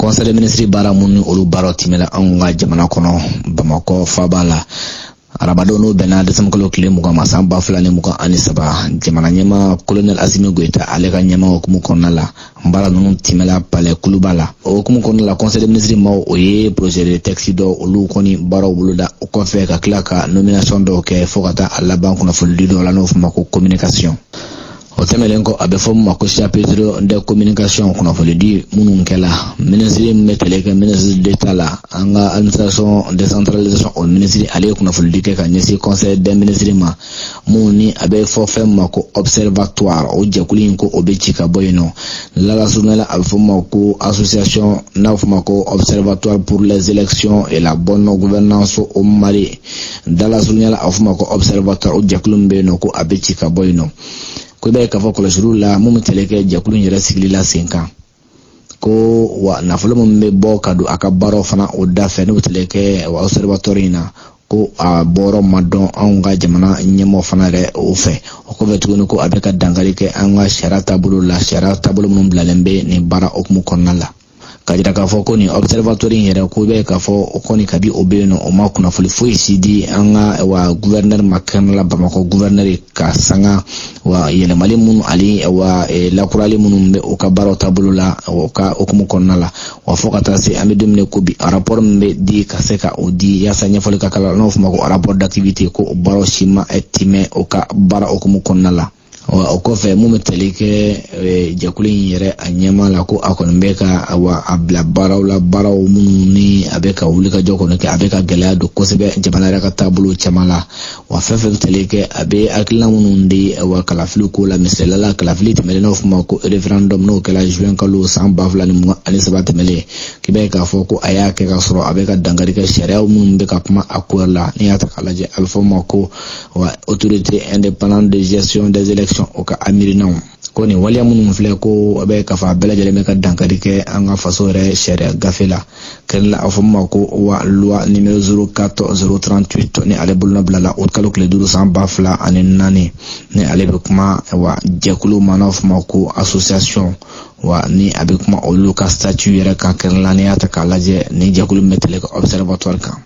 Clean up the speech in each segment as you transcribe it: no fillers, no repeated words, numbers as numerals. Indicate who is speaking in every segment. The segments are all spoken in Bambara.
Speaker 1: Conseil des ministres baara minnu ni olu baaraw timɛla anw ka jamana kɔnɔ Bamakɔ faaba la arabadon, n'o bɛnna desanburukalo tile 20 ma san 2023, jamana ɲɛmaa Kolonɛli Asimi Goyita, ale ka ɲɛmaa hukumu kɔnɔna la, baara ninnu timɛla Palais Kuluba la. O hukumu kɔnɔna la, conseil des ministres maaw, o ye projet de texte dɔw, olu kɔni baaraw boloda. O kɔfɛ, ka tila ka nomination dɔw kɛ, fo ka taa a laban kunnafonidi dɔw la, n'o fɔ ma ko communication. O tɛmɛnen kɔ, a bɛ fɔ min ma ko chapitre de communication, kunnafonidi minnu kɛla, minisiri min bɛ tali kɛ ministre d'État la, an ka administration décentralisation, o minisiri, ale ye kunnafonidi kɛ ka ɲɛsin conseil des ministres ma, mun ni a bɛ fɔ fɛn ma ko observatoire, o jɛkulu in, ko o bɛ ci ka bɔ yen nɔ. Lalasurunya la, a bɛ fɔ ma ko association, n'a bɛ fɔ ma ko Observatoire pour les élections et la bonne gouvernance au Mali. Dalasurunya la, a bɛ fɔ ma ko observatoire, o jɛkulu min bɛ yen nɔ, ko a bɛ ci ka bɔ yen nɔ. Ko i b'a ye k'a fɔ kɔlɔsiliw la, mun bɛ tali kɛ jɛkulu in yɛrɛ sigili la sen kan, ko wa nafolo min bɛ bɔ ka don a ka baaraw fana o da fɛ, n'o bɛ tali kɛ wa observatoire in na, ko a bɔyɔrɔ ma dɔn anw ka jamana ɲɛmɔgɔ fana yɛrɛ o fɛ. O kɔfɛ tuguni, ko a bɛ ka dankari kɛ an ka sariya taabolo la, sariya taabolo minnu bilalen bɛ nin baara hukumu kɔnɔna la, ka jira k'a fɔ ko nin observatoire in yɛrɛ, ko bɛ k'a fɔ o kɔni, kabi o bɛ yen nɔ, o ma kunnafoni foyi si di an ka wa gouverneur ma, kɛnɛ la Bamakɔ gouverneur, ka sanga wa yɛlɛmali minnu ani wa lakurali minnu bɛ o ka baaraw taabolo la, o ka hukumu kɔnɔna la. Wa fo ka taa se an bɛ don min ko bi, rapport min bɛ di ka se ka o di yaasa ɲɛfɔli ka kala, n'o fɔ ma ko rapport d'activité, ko o baaraw si ma timɛ o ka baara hukumu kɔnɔna la. Wa o kɔfɛ, mun bɛ tali kɛ jɛkulu in yɛrɛ a ɲɛma la, ko a kɔni bɛ ka wa a bila baaraw la, baaraw minnu ni a bɛ ka wulikajɔ kɔni kɛ, a bɛ ka gɛlɛya don kosɛbɛ jamana yɛrɛ ka taabolo caman la. Wa fɛn fɛn bɛ tali kɛ, a bɛ hakilina minnu di wa kalafili ko la, misaliya la, kalafili tɛmɛnen, n'o fɔ ma ko référendum, n'o kɛra juin kalo san 2023 tɛmɛnen, k'i b'a ye k'a fɔ ko a y'a kɛ ka sɔrɔ a bɛ ka dankari kɛ sariya minnu bɛ ka kuma a ko la. N'i y'a ta k'a lajɛ, a bɛ fɔ o ma ko wa Autorité indépendante de gestion des élections, o ka amirinanw, ko nin waleya minnu filɛ, ko a bɛ k'a fɔ a bɛɛ lajɛlen bɛ ka dankari kɛ an ka faso yɛrɛ sariya gafe la, kɛrɛn la, a fɔ min ma ko wa loi numéro 04 038, ni ale bolonɔ bilala o kalo tile 5 san 2004, ni ale bɛ kuma wa jɛkulu ma, n'a fɔ ma ko association, wa ni a bɛ kuma olu ka statut yɛrɛ kan. Kɛrɛn la, n'i y'a ta k'a lajɛ, ni jɛkulu min bɛ tali kɛ observatoire kan.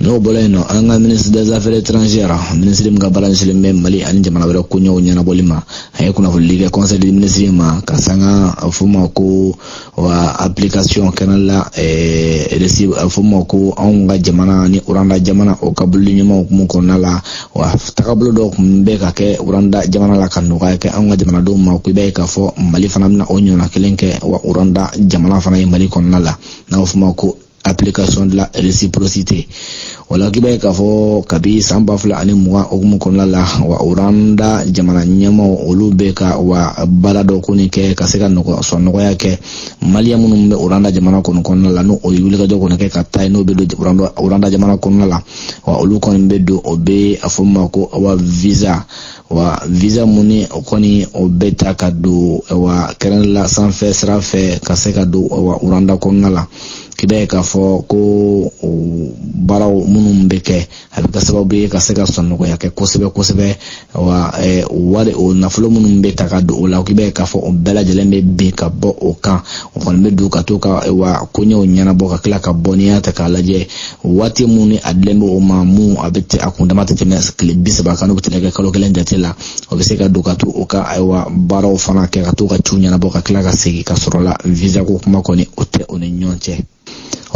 Speaker 1: N'o bɔra yen nɔ, an ka ministre des Affaires étrangères, ministre min ka baara ɲɛsinnen bɛ Mali ani jamana wɛrɛ koɲɛw ɲɛnabɔli ma, a ye kunnafonili kɛ conseil des ministres ma, ka sanga a fɔ ma ko wa application kɛnɛ la a fɔ ma ko anw ka jamana ni Rwanda jamana, o ka bololi ɲumanw hukumu kɔnɔna la, wa tagabolo dɔw tun bɛ ka kɛ Rwanda jamana la ka nɔgɔya kɛ anw ka jamanadenw ma, ko i b'a ye k'a fɔ Mali fana bɛna o ɲɔgɔnna kelen kɛ wa Rwanda jamana fana ye Mali kɔnɔna la, n'a bɛ fɔ ma ko application de la réciprocité. O la, k'i b'a ye k'a fɔ kabi san 2020 hukumu kɔnɔna la, wa Rwanda jamana ɲɛmaaw, olu bɛ ka wa baara dɔ kɔni kɛ ka se ka sɔn nɔgɔya kɛ Maliyɛn minnu bɛ Rwanda jamana kɔni kɔnɔna la, n'o ye wulikajɔ kɔni kɛ ka taa yen, n'o bɛ don Rwanda jamana kɔnɔna la. Wa olu kɔni bɛ don, o bɛ a fɔ min ma ko wa visa, wa visa mun ni o kɔni o bɛ ta ka don wa kɛrɛn la sanfɛ sira fɛ ka se ka don wa Rwanda kɔnɔna la. K'i b'a ye k'a fɔ ko baaraw minnu bɛ kɛ, a bɛ kɛ sababu ye ka se ka sɔn nɔgɔya kɛ kosɛbɛ kosɛbɛ. Wa wari o nafolo minnu bɛ ta ka don o la, k'i b'a ye k'a fɔ o bɛɛ lajɛlen bɛ bin ka bɔ o kan. O kɔni bɛ don ka to ka wa koɲɛw ɲɛnabɔ ka tila ka bɔ. N'i y'a ta k'a lajɛ, waati mun ni a dilen bɛ o ma, mun a bɛ a kundama tɛ tɛmɛ tile 30 kan, n'o bɛ tɛmɛ kɛ kalo kelen jate la, o bɛ se ka don ka to o ka ayiwa baaraw fana kɛ, ka to ka ciw ɲɛnabɔ, ka tila ka segin ka sɔrɔ la visa ko kuma kɔni, o tɛ o ni ɲɔgɔn cɛ.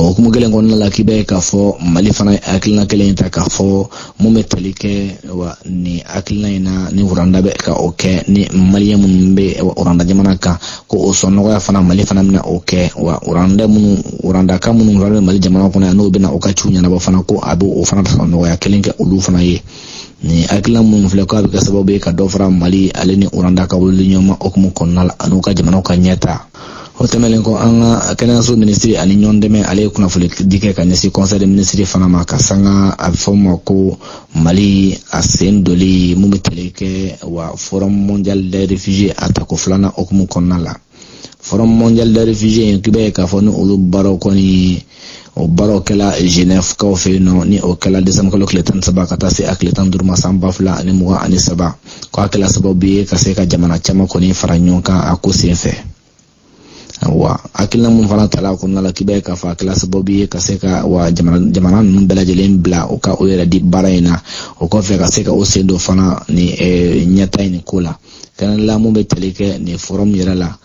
Speaker 1: O hukumu kelen kɔnɔna la, k'i b'a ye k'a fɔ Mali fana ye hakilina kelen ta k'a fɔ mun bɛ tali kɛ wa nin hakilina in na, ni Rwanda bɛ ka o kɛ ni Maliyɛn minnu bɛ Rwanda jamana kan, ko o sɔn nɔgɔya fana, Mali fana bɛna o kɛ wa Rwanda minnu, Rwandaka minnu fana bɛ Mali jamana kɔnɔ yan, n'o bɛna o ka ciw ɲɛnabɔ fana, ko a bɛ o fana sɔn nɔgɔya kelen kɛ olu fana ye. Nin hakilina minnu filɛ, k'a bɛ kɛ sababu ye ka dɔ fara Mali ale ni Rwanda ka wuli ɲɔgɔn ma hukumu kɔnɔna la, ani u ka jamanaw ka ɲɛta. O tɛmɛnen kɔ, an ka kɛnɛyaso minisiri ani ɲɔgɔn dɛmɛ, ale ye kunnafoni di kɛ ka ɲɛsin conseil des ministres fana ma, ka sanga a bɛ fɔ ma ko Mali a sen doli mun bɛ tali kɛ wa Forum mondial des réfugiés a tako filanan hukumu kɔnɔna la. Forum mondial des réfugiés in, k'i b'a ye k'a fɔ ni olu baaraw kɔni, o baaraw kɛla Genève kaw fɛ yen nɔ, ni o kɛla décembre kalo tile 13 ka taa se a tile 15 ma san 2023, k'a kɛla sababu ye ka se ka jamana caman kɔni fara ɲɔgɔn kan a ko sen fɛ. Wa hakilina mun fana tala kɔnɔna la, k'i b'a ye k'a fɔ a kɛla sababu ye ka se ka wa jamana ninnu bɛɛ lajɛlen bila u ka o yɛrɛ di baara in na. O kɔfɛ, ka se ka o sen don fana ni ɲɛta in nin ko la kɛnɛla. Mun bɛ tali kɛ nin forum yɛrɛ la,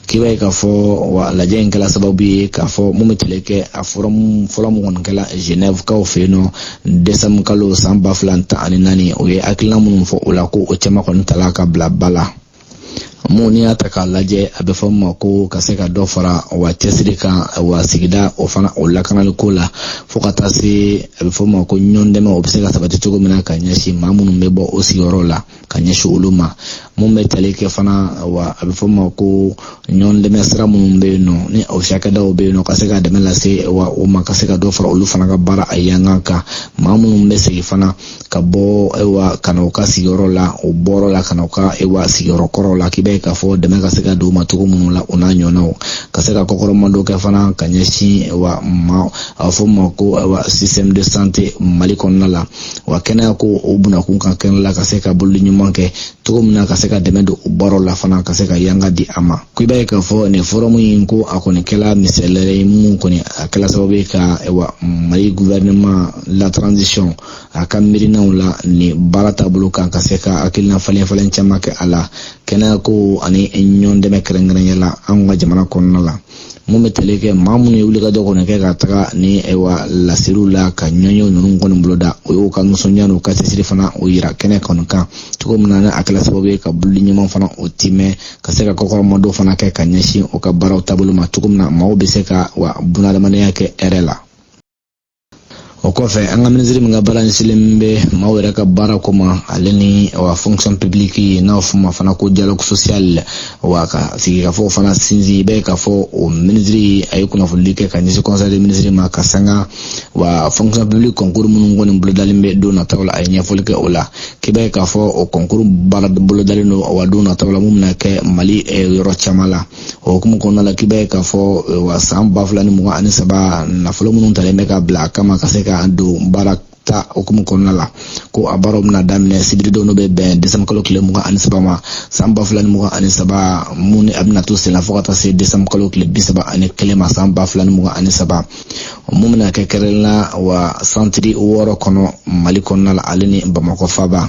Speaker 1: k'i b'a ye k'a fɔ wa lajɛ in kɛla sababu ye k'a fɔ mun bɛ tali kɛ a forum fɔlɔ mun kɔni kɛla Genève kaw fɛ yen nɔ décembre kalo san 2014, o ye hakilina minnu fɔ o la, ko o caman kɔni tala ka bila ba la. Mun n'i y'a ta k'a lajɛ, a bɛ fɔ min ma ko ka se ka dɔ fara wa cɛsiri kan wa sigida o fana o lakanali ko la, fo ka taa se a bɛ fɔ min ma ko ɲɔgɔn dɛmɛ, o bɛ se ka sabati cogo min na ka ɲɛsin maa minnu bɛ bɔ o sigiyɔrɔ la, ka ɲɛsin olu ma. Mun bɛ tali kɛ fana wa a bɛ fɔ min ma ko ɲɔgɔn dɛmɛ sira minnu bɛ yen nɔ, ni o cakɛdaw bɛ yen nɔ, ka se ka dɛmɛ lase wa o ma, ka se ka dɔ fara olu fana ka baara a yankan kan. Maa minnu bɛ segin fana ka bɔ ewa ka na u ka sigiyɔrɔ la, o bɔrɔ la ka na u ka ewa sigiyɔrɔ kɔrɔ la, k'i b'a ye k'a fɔ dɛmɛ ka se ka don u ma cogo minnu la, o n'a ɲɔgɔnnaw, ka se ka kɔkɔrɔmadon kɛ fana ka ɲɛsin ewa ma a bɛ fɔ min ma ko ewa système de santé Mali kɔnɔna la, wa kɛnɛya ko o bunakun kan kɛnɛ la, ka se ka bolodi ɲuman kɛ cogo min na, ka se ka dɛmɛ don o baaraw la fana, ka se ka yanga di a ma. Ko i b'a ye k'a fɔ nin forum in, ko a kɔni kɛla misaliya ye mun kɔni a kɛla sababu ye ka ewa Mali gouvernement la transition a ka miirinaw la nin baara taabolo kan, ka se ka hakilina falen falen caman kɛ a la kɛnɛya ko ani ɲɔgɔn dɛmɛ, kɛrɛnkɛrɛnya la anw ka jamana kɔnɔna la. Mun bɛ tali kɛ maa minnu ye wulikajɔ kɔni kɛ ka taga ni wa lasiriw la ka ɲɔgɔnyew ninnu kɔni boloda, o y'u ka nisɔndiya n'u ka cɛsiri fana o yira kɛnɛ kɔni kan cogo min na, ni a kɛla sababu ye ka bolodi ɲuman fana o timɛ, ka se ka kɔkɔrɔmadon fana kɛ ka ɲɛsin o ka baaraw taabolo ma cogo min na maaw bɛ se ka wa bunadamadenya kɛ hɛrɛ la. O kɔfɛ, an ka minisiri min ka baara ɲɛsinlen bɛ maaw yɛrɛ ka baara ko ma, ale ni wa fonction publique, n'a fɔ ma fana ko dialogue social, wa ka sigikafɔ fana sinsin, i b'a ye k'a fɔ o minisiri a ye kunnafonili kɛ ka ɲɛsin conseil des ministres ma ka sanga wa fonction publique concours minnu kɔni bolodalen bɛ don nataw la. A ye ɲɛfɔli kɛ o la, k'i b'a ye k'a fɔ o concours baara bolodalen don wa don nataw la, mun bɛna kɛ Mali yɔrɔ caman la. O hukumu kɔnɔna la, k'i b'a ye k'a fɔ wa san 2023 nafolo minnu talen bɛ ka bila a kama ka se ka don baara ta hukumu kɔnɔna la, ko a baaraw bɛna daminɛ sibiridon, n'o bɛ bɛn décembre kalo tile 23 ma san 2023, mun ni a bɛna to sen na fo ka taa se décembre kalo tile 31 ma san 2023, mun bɛna kɛ kɛrɛnkɛrɛnnenya wa santiri 6 kɔnɔ Mali kɔnɔna la, ale ni Bamakɔ faaba.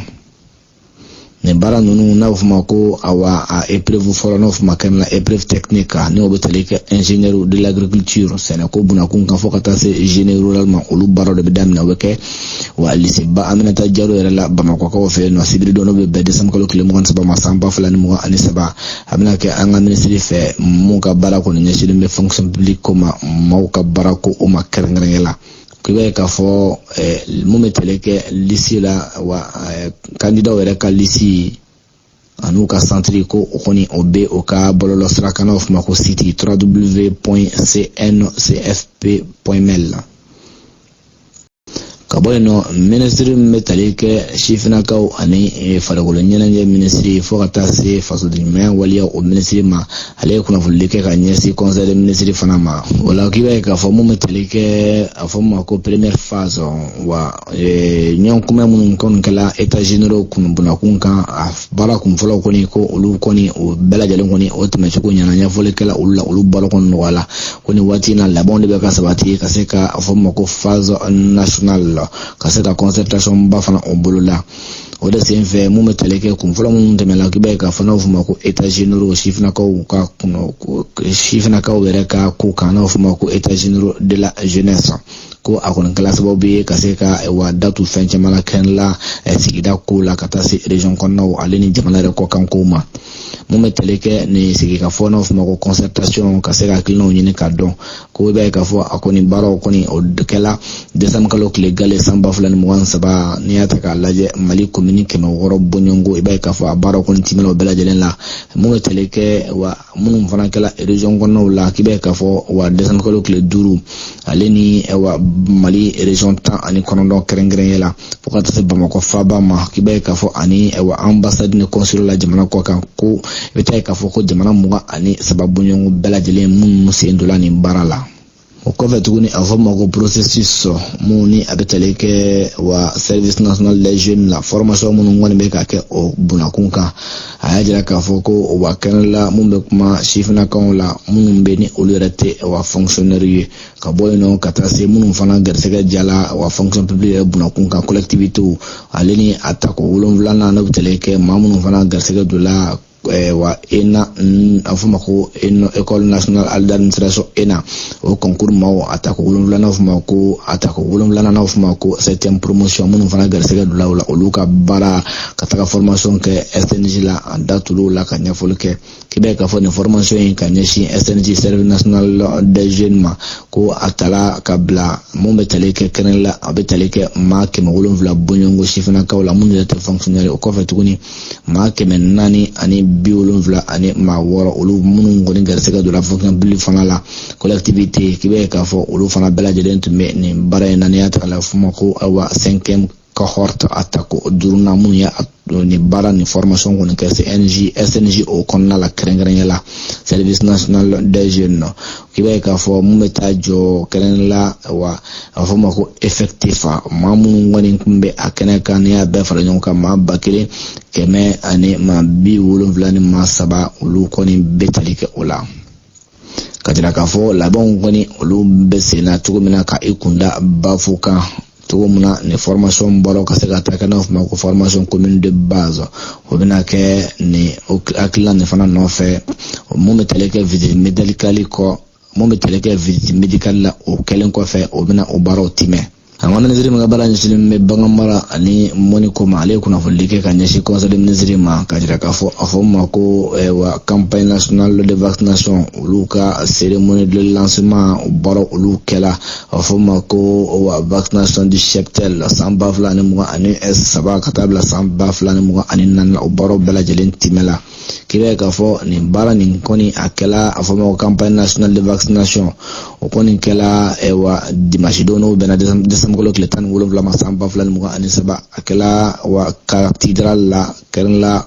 Speaker 1: Nin baara ninnu, n'a bɛ fɔ ma ko awa a épreuve fɔlɔ, n'o fɔ ma kɛnɛ la épreuve technique, ni o bɛ tali kɛ ingénieur de l'agriculture, sɛnɛko bunakun kan, fo ka taa se génie rural ma, olu baaraw de bɛ daminɛ. O bɛ kɛ wa lycée ba Aminata Jalo yɛrɛ la Bamakɔkaw fɛ yen nɔ sibiridon, n'o bɛ bɛn décembre kalo tile 23 ma san 2023. A bɛna kɛ an ka minisiri fɛ mun ka baara kɔni ɲɛsinlen bɛ fonction publique ko ma, maaw ka baara ko o ma kɛrɛnkɛrɛnya la. K'i b'a ye k'a fɔ mun bɛ tali kɛ liste la, wa candidat yɛrɛ ka liste an'u ka centre, ko o kɔni o bɛ o ka bɔlɔlɔ sira kan, n'a bɛ f'o ma ko site www.cncfp.ml. Ka bɔ yen nɔ, minisiri min bɛ tali kɛ sifinnakaw ani farikolo ɲɛnajɛ minisiri, fo ka taa se fasoden ɲumanya waleya o minisiri ma, ale ye kunnafonili kɛ ka ɲɛsin conseil des ministres fana ma. O la, k'i b'a ye k'a fɔ mun bɛ tali kɛ a fɔ min ma ko première phase wa ɲɔgɔn kunbɛn minnu kɔni kɛla états généraux kun bunakun kan, a baara kun fɔlɔ kɔni, ko olu kɔni o bɛɛ lajɛlen kɔni o tɛmɛcogo ɲɛna, ɲɛfɔli kɛla olu la, olu baara kɔni nɔgɔyala. Ko nin waati in na, labɛnw de bɛ ka sabati ka se ka a fɔ min ma ko phase nationale, ka se ka concertation ba fana o boloda. O de sen fɛ, mun bɛ tali kɛ kun fɔlɔ minnu tɛmɛna, k'i b'a ye k'a fɔ n'a bɛ f'o ma ko états généraux sifinnakaw ka sifinnakaw yɛrɛ ka ko kan, n'a bɛ f'o ma ko états généraux de la jeunesse, ko a kɔni kɛla sababu ye ka se ka wa datu fɛn caman la kɛnɛ la sigida ko la, ka taa se région kɔnɔnaw ale ni jamana yɛrɛ kɔkan kow ma. Mun bɛ tali kɛ nin sigikafɔ, n'a bɛ f'o ma ko concertation, ka se ka hakilinaw ɲini ka dɔn, ko i b'a ye k'a fɔ a kɔni baaraw kɔni o kɛla décembre kalo tile gale san 2023. N'i y'a ta k'a lajɛ, Mali commune 600 bɔɲɔgɔnko, i b'a ye k'a fɔ a baaraw kɔni timɛna o bɛɛ lajɛlen la. Mun bɛ tali kɛ wa minnu fana kɛla région kɔnɔnaw la, k'i b'a ye k'a fɔ wa décembre kalo tile 5, ale ni wa Mali région 19 kɛrɛnkɛrɛnya la, fo ka taa se Bamakɔ faaba ma, k'i b'a ye k'a fɔ ani wa ambassade ni consulat la jamana kɔ kan, ko i bɛ taa ye k'a fɔ ko jamana 23 bɔɲɔgɔnko bɛɛ lajɛlen minnu sen donna nin baara la. O kɔfɛ tuguni, a fɔ ma ko processus mun ni a bɛ tali kɛ wa Service national des jeunes la, formation minnu kɔni bɛ ka kɛ o bunakun kan, a y'a jira k'a fɔ ko o wa kɛnɛ la mun bɛ kuma sifinnakaw la minnu bɛ ni olu yɛrɛ tɛ wa fonctionnaire ye, ka bɔ yen nɔ ka taa se minnu fana garisɛgɛ jala wa fonction publique yɛrɛ bunakun kan, collectivités, ale ni a tako wolonfilanan, n'o bɛ tali kɛ maa minnu fana garisɛgɛ donna wa ENA, a fɔ ma ko École nationale d'administration ENA, o concours maaw, a tako wolonfilanan fɔ ma ko a tako wolonfilanan, n'a fɔ ma ko septième promotion, minnu fana garisɛgɛ donna o la, olu ka baara ka taga formation kɛ SNJ la, a datulu la ka ɲɛfɔli kɛ. K'i bɛ k'a fɔ nin formation in ka ɲɛsin SNJ, Service national des jeunes ma, ko a tala ka bila mun bɛ tali kɛ kɛnɛ la, a bɛ tali kɛ maa 700 bɔɲɔgɔnko sifinnakaw la minnu yɛrɛ tɛ fonctionnaire. O kɔfɛ tuguni, maa 476, olu minnu kɔni garisɛgɛ donna fonction publique fana la, collectivité, k'i bɛ k'a fɔ olu fana bɛɛ lajɛlen tun bɛ nin baara in na. N'i y'a ta k'a lajɛ, f'o ma ko ayiwa cinquième cohorte, a tako duurunan, minnu ye nin baara nin formation kɔni kɛ CNJ SNJ o kɔnɔna la, kɛrɛnkɛrɛnya la Service national des jeunes, k'i b'a ye k'a fɔ mun bɛ taa jɔ kɛrɛnkɛrɛn la wa a fɔ ma ko effectif, maa minnu kɔni tun bɛ a kɛnɛ kan, n'i y'a bɛɛ fara ɲɔgɔn kan, maa 1173, olu kɔni bɛ tali kɛ o la. Ka jira k'a fɔ labɛnw kɔni olu bɛ sen na cogo min na, ka i kunda bafu kan cogo min na, nin formation bɔra ka se ka taa kɛ, n'a fɔ ma ko formation commune de base, o bɛna kɛ nin hakilina nin fana nɔfɛ. Mun bɛ tali kɛ visite médicale kɔ, mun bɛ tali kɛ visite médicale la, o kɛlen kɔfɛ, o bɛna o baaraw timɛ. An ka minisiri min ka baara ɲɛsinnen bɛ bagan mara ani mɔniko ma, ale ye kunnafoni kɛ ka ɲɛsin conseil de ministre ma, ka jira k'a fɔ a fɔ ma ko wa campagne nationale de vaccination, olu ka cérémonie de lancement baaraw olu kɛla. A fɔ ma ko wa vaccination du cheptel san 2023 ka taa bila san 2024, o baaraw bɛɛ lajɛlen timɛ la. K'i b'a ye k'a fɔ nin baara nin kɔni a kɛla, a fɔ ma ko campagne nationale de vaccination, o kɔni kɛla wa dimanche don, n'o bɛnna décembre kalo tile 17 ma san 2023. A kɛla wa cathédrale la, kɛrɛn la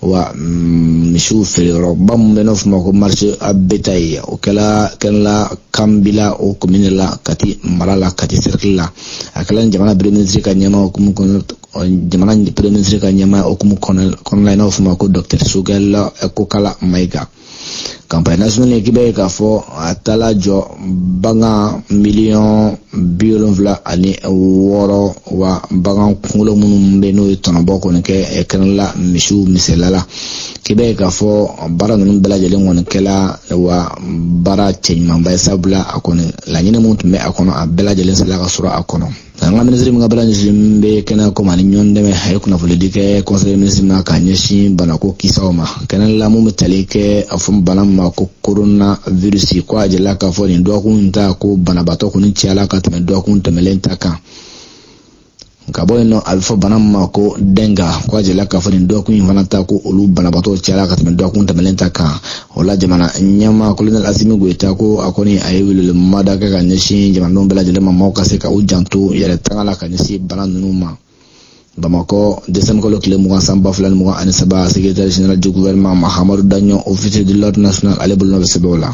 Speaker 1: wa misiw feereyɔrɔba mun bɛ, n'a fɔ ma ko marché à bétail, o kɛla kɛrɛn la Kanbila, o commune la, Kati mara la, Kati cercle la. A kɛla jamana premier ministre ka ɲɛmaa hukumu kɔnɔ, jamana premier ministre ka ɲɛmaa hukumu kɔnɔna, n'a fɔ ma ko docteur Choguel Kokalla Maïga. Campagne nationale, k'i b'a ye k'a fɔ a taala jɔ bagan 76 miliyɔn, wa bagan kunkolo minnu bɛ n'o ye tɔnɔbɔ kɔni kɛ kɛnɛ la, misiw misɛla la. K'i b'a ye k'a fɔ baara ninnu bɛɛ lajɛlen kɔni kɛla wa baara cɛɲumanba ye, sabula a kɔni laɲini mun tun bɛ a kɔnɔ, a bɛɛ lajɛlen sera ka sɔrɔ a kɔnɔ. An ka minisiri min ka baara ɲɛsinnen bɛ kɛnɛya ko ma ani ɲɔgɔn dɛmɛ, a ye kunnafonidi kɛ conseil ministre ma ka ɲɛsin banako kisaw ma kɛnɛ la, mun bɛ tali kɛ a fɔ bana ma ko coronavirus, ko a jɛla k'a fɔ nin dɔgɔkun ta, ko banabaatɔ kɔni cayala ka tɛmɛ dɔgɔkun tɛmɛlen ta kan. Ka bɔ yen nɔ, a bɛ fɔ bana min ma ko dengue, ko a jɛla k'a fɔ nin dɔgɔkun in fana ta, ko olu banabaatɔ cayala ka tɛmɛ dɔgɔkun tɛmɛlen ta kan. O la, jamana ɲɛmaa colonel Assimi Goïta ko a kɔni a ye welemada kɛ ka ɲɛsin jamanadenw bɛɛ lajɛlen ma, maaw ka se ka u janto yɛrɛ tanga la ka ɲɛsin bana ninnu ma. Bamakɔ, décembre kalo tile 20 san 2023, secrétaire général du gouvernement Mahamadou Dagnon, officier de l'ordre national, ale bolonɔ bɛ sɛbɛn o la.